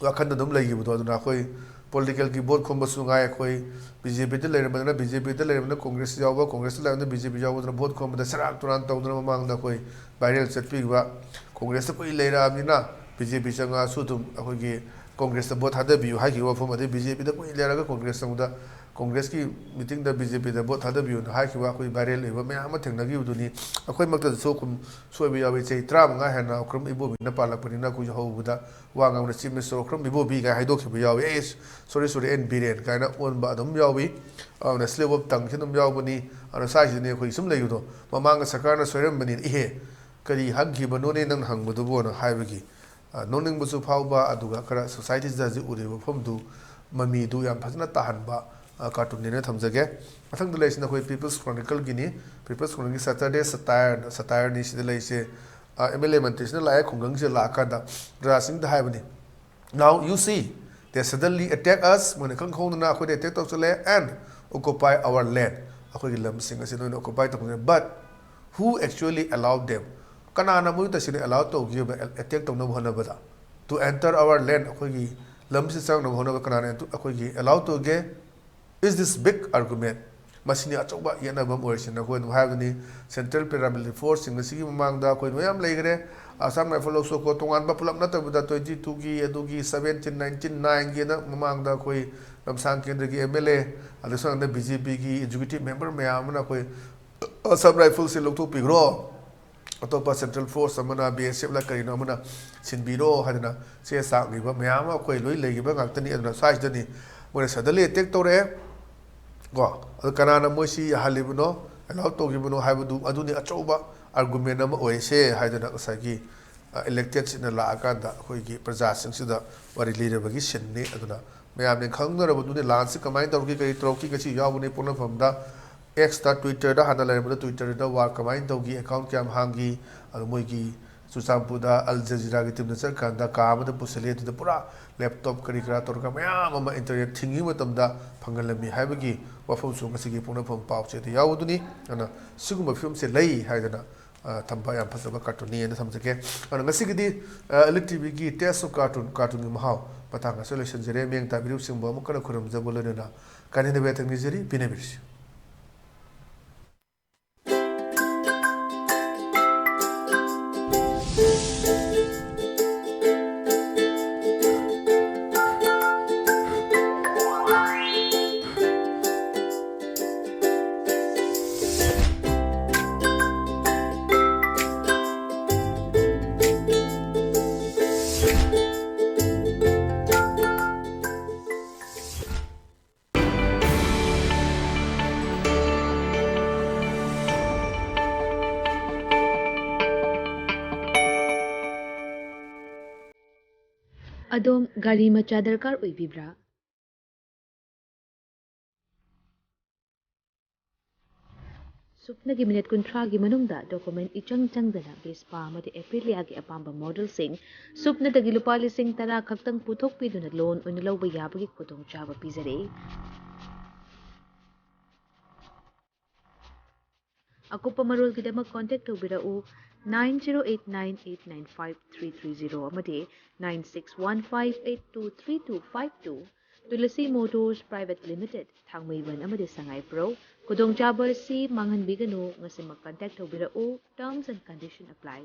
ꯋꯥꯈꯜꯗ ꯑꯗꯨꯝ ꯂꯩꯈꯤꯕꯗꯣ꯫ ꯑꯗꯨꯅ ꯑꯩꯈꯣꯏ ꯄꯣꯂꯤꯇꯤꯀꯦꯜꯒꯤ ꯚꯣꯠ ꯈꯣꯝꯕꯁꯨ ꯉꯥꯏ, ꯑꯩꯈꯣꯏ ꯕꯤ ꯖꯦ ꯄꯤꯗ ꯂꯩꯔꯝꯕꯗꯅ ꯕꯤ ꯖꯦ ꯄꯤꯗ ꯂꯩꯔꯝꯕꯅ ꯀꯣꯡꯒ꯭ꯔꯦꯁ ꯌꯥꯎꯕ, ꯀꯣꯡꯒ꯭ꯔꯦꯁꯇ ꯂꯩꯔꯝꯕꯅ ꯕꯤ ꯖꯦ ꯄꯤ ꯌꯥꯎꯕꯗꯨꯅ ꯚꯣꯠ ꯈꯣꯝꯕꯗ ꯁꯦꯔꯥꯟ ꯇꯨꯔꯥꯟ ꯇꯧꯗꯅ ꯃꯃꯥꯡꯗ ꯑꯩꯈꯣꯏ ꯚꯥꯏꯔꯦꯜ ꯆꯠꯄꯤꯈꯤꯕ꯫ ꯀꯣꯡꯒ꯭ꯔꯦꯁꯇ ꯀꯨꯏ ꯂꯩꯔꯛꯑꯕꯅꯤꯅ ꯕꯤ ꯖꯦ ꯄꯤ ꯆꯪꯉꯛꯑꯁꯨ ꯑꯗꯨꯝ ꯑꯩꯈꯣꯏꯒꯤ ꯀꯣꯡꯒ꯭ꯔꯦꯁꯇ ꯚꯣꯠ ꯊꯥꯗꯕꯤꯌꯨ ꯍꯥꯏꯈꯤꯕ ꯋꯥꯐꯝ, ꯑꯗꯩ ꯕꯤ ꯖꯦ ꯄꯤꯗ ꯀꯨꯏ ꯂꯩꯔꯒ ꯀꯣꯡꯒ꯭ꯔꯦꯁ ꯆꯪꯕꯗ ꯀꯣꯡꯒ꯭ꯔꯦꯁꯀꯤ ꯃꯤꯇꯤꯡꯗ ꯕꯤ ꯖꯦ ꯄꯤꯗ ꯚꯣꯠ ꯊꯥꯗꯕꯤꯌꯨꯅ ꯍꯥꯏꯈꯤꯕ ꯑꯩꯈꯣꯏ ꯚꯥꯏꯔꯦꯜ ꯑꯣꯏꯕ ꯃꯌꯥꯝ ꯑꯃ ꯊꯦꯡꯅꯈꯤꯕꯗꯨꯅꯤ꯫ ꯑꯩꯈꯣꯏꯃꯛꯇꯁꯨ ꯁꯣꯏꯕ ꯌꯥꯎꯏ꯫ ꯆꯍꯤ ꯇꯔꯥꯃꯉꯥ ꯍꯦꯟꯅ ꯑꯣꯀ꯭ꯔꯝ ꯏꯕꯣꯕꯤꯅ ꯄꯥꯜꯂꯛꯄꯅꯤꯅ ꯑꯩꯈꯣꯏꯁꯨ ꯍꯧꯕꯗ ꯋꯥ ꯉꯥꯡꯕꯗ ꯆꯤꯞ ꯃꯤꯅꯤꯁꯇꯔ ꯑꯣꯀ꯭ꯔꯝ ꯏꯕꯣꯕꯤ ꯀꯥꯏꯅ ꯍꯥꯏꯗꯣꯛꯈꯤꯕ ꯌꯥꯎꯏ꯫ ꯑꯦ, ꯁꯣꯔꯤ, ꯁꯣꯔꯤ, ꯑꯦꯟ ꯕꯤꯔꯦꯟ ꯀꯥꯏꯅ ꯑꯣꯟꯕ ꯑꯗꯨꯝ ꯌꯥꯎꯏ꯫ ꯑꯗꯨꯅ ꯁ꯭ꯂꯤꯞ ꯑꯣꯐ ꯇꯪꯁꯤ ꯑꯗꯨꯝ ꯌꯥꯎꯕꯅꯤ꯫ ꯑꯗꯨꯅ ꯁ꯭ꯋꯥꯏꯁꯤꯗꯅꯤ ꯑꯩꯈꯣꯏ ꯁꯨꯝ ꯂꯩꯕꯗꯣ, ꯃꯃꯥꯡꯗ ꯁꯔꯀꯥꯔꯅ ꯁꯣꯏꯔꯝꯕꯅꯤ, ꯏꯍꯦ, ꯀꯔꯤ ꯍꯪꯈꯤꯕꯅꯣꯅꯦ ꯅꯪꯅ ꯍꯪꯕꯗꯨꯕꯨꯅ ꯍꯥꯏꯕꯒꯤ, ꯑ, ꯅꯣꯛꯅꯤꯡꯕꯁꯨ ꯐꯥꯎꯕ, ꯑꯗꯨꯒ ꯈꯔ ꯁꯣꯁꯥꯏꯇꯤꯁꯤꯗ ꯍꯧꯖꯤꯛ ꯎꯔꯤꯕ ꯐꯤꯕꯝꯗꯨ, ꯃꯃꯤꯗꯨ ꯌꯥꯝ ꯐꯖꯅ ꯇꯥꯍꯟꯕ, ꯑ, ꯀꯥꯔꯇꯨꯟꯅꯦꯅ ꯊꯝꯖꯒꯦ꯫ ꯃꯊꯪꯗ ꯂꯩꯔꯤꯁꯤꯅ ꯑꯩꯈꯣꯏ ꯄꯤꯄꯜꯁ ꯀ꯭ꯔꯣꯅꯤꯀꯜꯒꯤꯅꯤ꯫ ꯄꯤꯄꯜꯁ ꯀ꯭ꯔꯣꯅꯤꯀꯜꯒꯤ ꯁꯦꯇꯔꯗꯦ ꯁꯇꯥꯌꯔ, ꯁꯇꯥꯌꯔꯅꯤ꯫ ꯁꯤꯗ ꯂꯩꯔꯤꯁꯦ, ꯑ, ꯑꯦꯝ ꯑꯦꯜ ꯑꯦ ꯃꯟꯇ꯭ꯔꯤꯁꯤꯅ ꯂꯥꯛꯑꯦ ꯈꯨꯡꯒꯪꯁꯤꯗ ꯂꯥꯛꯑꯀꯥꯟꯗ ꯄ꯭ꯔꯖꯥꯁꯤꯡꯗ ꯍꯥꯏꯕꯅꯤ, "Now you see, they suddenly attack us." ꯃꯣꯏꯅ ꯏꯈꯪ ꯈꯪꯍꯧꯗꯅ ꯑꯩꯈꯣꯏꯗ attack ꯇꯧꯁꯜꯂꯦ, "and occupy our land." ꯑꯩꯈꯣꯏꯒꯤ ꯂꯝꯁꯤꯡ ꯑꯁꯤ ꯅꯣꯏꯅ ꯑꯣꯀꯨꯄꯥꯏ ꯇꯧꯁꯜꯂꯦ꯫ But who actually allowed them? ꯀꯅꯥꯅ ꯃꯣꯏ ꯇꯁꯦꯡꯅ ꯑꯦꯂꯥꯎ ꯇꯧꯈꯤꯕ ꯑꯦꯇꯦꯛ ꯇꯧꯅꯕ ꯍꯣꯠꯅꯕꯗ? To enter our land, ꯑꯩꯈꯣꯏꯒꯤ ꯂꯝꯁꯤ ꯆꯪꯅꯕ ꯍꯣꯠꯅꯕ ꯀꯅꯥꯅ ꯑꯩꯈꯣꯏꯒꯤ ꯑꯦꯂꯥꯎ ꯇꯧꯒꯦ? Is this big argument? ꯃꯁꯤꯅꯤ ꯑꯆꯧꯕ ꯌꯦꯠꯅꯕ ꯑꯃ ꯑꯣꯏꯔꯤꯁꯤ꯫ ꯅꯈꯣꯏ ꯑꯗꯨꯝ ꯍꯥꯏꯕꯗꯨꯅꯤ, ꯁꯦꯟꯇ꯭ꯔꯦꯜ ꯄꯦꯔꯥꯃꯤꯂꯤꯇꯔꯤ ꯐꯣꯔꯁꯁꯤꯡ ꯑꯁꯤꯒꯤ ꯃꯃꯥꯡꯗ ꯑꯩꯈꯣꯏ ꯃꯌꯥꯝ ꯂꯩꯈ꯭ꯔꯦ꯫ ꯑꯁꯥꯝ ꯔꯥꯏꯐꯜ ꯑꯣꯐ ꯁꯣꯀꯣ ꯇꯣꯉꯥꯟꯕ ꯄꯨꯂꯞ ꯅꯠꯇꯕꯤꯗ twenty two ꯒꯤ, ꯑꯗꯨꯒꯤ seventeen, nineteen, nine ꯒꯤꯅ ꯃꯃꯥꯡꯗ ꯑꯩꯈꯣꯏ ꯂꯝꯁꯥꯡ ꯀꯦꯟꯗ꯭ꯔꯒꯤ M L A, ꯑꯗꯨ ꯁꯣꯝꯗ B J P ꯒꯤ executive member ꯃꯌꯥꯝ ꯑꯃꯅ ꯑꯩꯈꯣꯏ ꯑꯁꯥꯝ ꯔꯥꯏꯐꯜꯁꯦ ꯂꯧꯊꯣꯛꯄꯤꯈ꯭ꯔꯣ, ꯑꯇꯣꯞꯄ central force ꯑꯃꯅ, B S F ꯂ ꯀꯔꯤꯅꯣ ꯑꯃꯅ ꯁꯤꯟꯕꯤꯔꯣ ꯍꯥꯏꯗꯅ ꯆꯦ ꯆꯥꯡ ꯏꯕ ꯃꯌꯥꯝ ꯑꯃ ꯑꯩꯈꯣꯏ ꯂꯣꯏ ꯂꯩꯈꯤꯕ ꯉꯥꯛꯇꯅꯤ꯫ ꯑꯗꯨꯅ ꯁ꯭ꯋꯥꯏꯁꯤꯗꯅꯤ ꯃꯣꯏꯅ suddenly attack ꯇꯧꯔꯛꯑꯦ ꯀꯣ꯫ ꯑꯗꯨ ꯀꯅꯥꯅ ꯃꯣꯏꯁꯤ ꯌꯥꯍꯜꯂꯤꯕꯅꯣ, allow ꯇꯧꯈꯤꯕꯅꯣ ꯍꯥꯏꯕꯗꯨ, ꯑꯗꯨꯅꯤ ꯑꯆꯧꯕ argument ꯑꯃ ꯑꯣꯏꯔꯤꯁꯦ ꯍꯥꯏꯗꯅ ꯉꯁꯥꯏꯒꯤ, ꯑ, elected ꯁꯤꯡꯅ ꯂꯥꯛꯑꯀꯥꯟꯗ ꯑꯩꯈꯣꯏꯒꯤ ꯄ꯭ꯔꯖꯥꯁꯤꯡꯁꯤꯗ ꯋꯥꯔꯤ ꯂꯤꯔꯕꯒꯤ ꯁꯤꯟꯅꯤ꯫ ꯑꯗꯨꯅ ꯃꯌꯥꯝꯅ ꯈꯪꯅꯔꯕꯗꯨꯅꯤ ꯂꯥꯟꯁꯤ ꯀꯃꯥꯏꯅ ꯇꯧꯔꯛꯈꯤ, ꯀꯔꯤ ꯇꯧꯔꯛꯈꯤ꯫ ꯉꯁꯤ ꯌꯥꯎꯕꯅꯤ ꯄꯣꯛꯅꯐꯝꯗ X ꯇ, Twitter ꯗ, ꯍꯥꯟꯅ ꯂꯩꯔꯝꯕꯗ Twitter ꯗ war ꯀꯃꯥꯏꯅ ꯇꯧꯈꯤ, account ꯀꯌꯥꯝ ꯍꯥꯡꯈꯤ, ꯑꯗꯨ ꯃꯣꯏꯒꯤ ꯆꯨꯔꯆꯥꯟꯄꯨꯔꯗ Al Jazeera ꯒꯤ team ꯅ ꯆꯠꯀꯥꯟꯗ ꯀꯥ ꯑꯃꯗ ꯄꯨꯁꯤꯜꯂꯤ, ꯑꯗꯨꯗ ꯄꯨꯔꯥ laptop ꯀꯔꯤ ꯀꯔꯥ ꯇꯧꯔꯒ ꯃꯌꯥꯝ ꯑꯃ internet ꯊꯤꯡꯉꯤꯉꯩ ꯃꯇꯝꯗ ꯐꯪꯍꯜꯂꯝꯃꯤ ꯍꯥꯏꯕꯒꯤ ꯋꯥꯐꯝꯁꯨ ꯉꯁꯤꯒꯤ ꯄꯣꯛꯅꯐꯝ ꯄꯥꯎꯆꯦꯗ ꯌꯥꯎꯕꯗꯨꯅꯤ꯫ ꯑꯗꯨꯅ ꯁꯤꯒꯨꯝꯕ ꯐꯤꯕꯝꯁꯦ ꯂꯩ ꯍꯥꯏꯗꯅ, ꯑ, ꯊꯝꯕ ꯌꯥꯝ ꯐꯖꯕ cartoon ꯅꯤ ꯍꯥꯏꯅ ꯊꯝꯖꯒꯦ꯫ ꯑꯗꯨꯅ ꯉꯁꯤꯒꯤꯗꯤ, ꯑ, Elite T V ꯒꯤ Taste of Cartoon, cartoon ꯒꯤ ꯃꯍꯥꯎ ꯃꯇꯥꯡ ꯑꯁꯤꯗ ꯂꯣꯏꯁꯤꯟꯖꯔꯦ꯫ ꯃꯤꯠꯌꯦꯡ ꯇꯥꯕꯤꯔꯤꯕꯁꯤꯡꯕꯨ ꯑꯃꯨꯛ ꯍꯟꯅ ꯈꯨꯔꯨꯝꯖꯕ ꯂꯣꯏꯅꯅ ꯀꯥꯏꯅꯗꯕ ꯌꯥꯊꯪ ꯅꯤꯖꯔꯤ, ꯄꯦꯟꯅꯕꯤꯔꯁꯤ꯫ ꯑꯗꯣꯝ ꯒꯥꯔꯤ ꯃꯆꯥ ꯗꯔꯀꯥꯔ ꯑꯣꯏꯕꯤꯕ꯭ꯔꯥ? ꯁꯨꯞꯅꯒꯤ ꯃꯤꯅꯤꯠ ꯀꯨꯟꯊ꯭ꯔꯥꯒꯤ ꯃꯅꯨꯡꯗ document ꯏꯆꯪ ꯆꯪꯗꯅ ꯕꯤꯁꯄꯥ ꯑꯃꯗꯤ ꯑꯦꯄ꯭ꯔꯤꯂꯤꯌꯥꯒꯤ ꯑꯄꯥꯝꯕ modelꯁꯤꯡ ꯁꯨꯞꯅꯗꯒꯤ ꯂꯨꯄꯥ ꯂꯤꯁꯤꯡ ꯇꯔꯥ ꯈꯛꯇꯪ ꯄꯨꯊꯣꯛꯄꯤꯗꯨꯅ loan ꯑꯣꯏꯅ ꯂꯧꯕ ꯌꯥꯕꯒꯤ ꯈꯨꯗꯣꯡꯆꯥꯕ ꯄꯤꯖꯔꯤ꯫ ꯑꯀꯨꯞꯄ ꯃꯔꯣꯜꯒꯤꯗꯃꯛ contact ꯇꯧꯕꯤꯔꯛꯎ nine zero eight nine eight nine five three three zero ꯑꯃꯗꯤ nine six one five eight two three two five two꯫ Tulsi Motors Private Limited, ꯊꯥꯡꯃꯩꯕꯟ ꯑꯃꯗꯤ ꯁꯉꯥꯏꯄ꯭ꯔꯧ꯫ ꯈꯨꯗꯣꯡꯆꯥꯕ ꯑꯁꯤ ꯃꯥꯡꯍꯟꯕꯤꯒꯅꯨ, ꯉꯁꯤꯃꯛ contact ꯇꯧꯕꯤꯔꯛꯎ꯫ Terms and condition apply꯫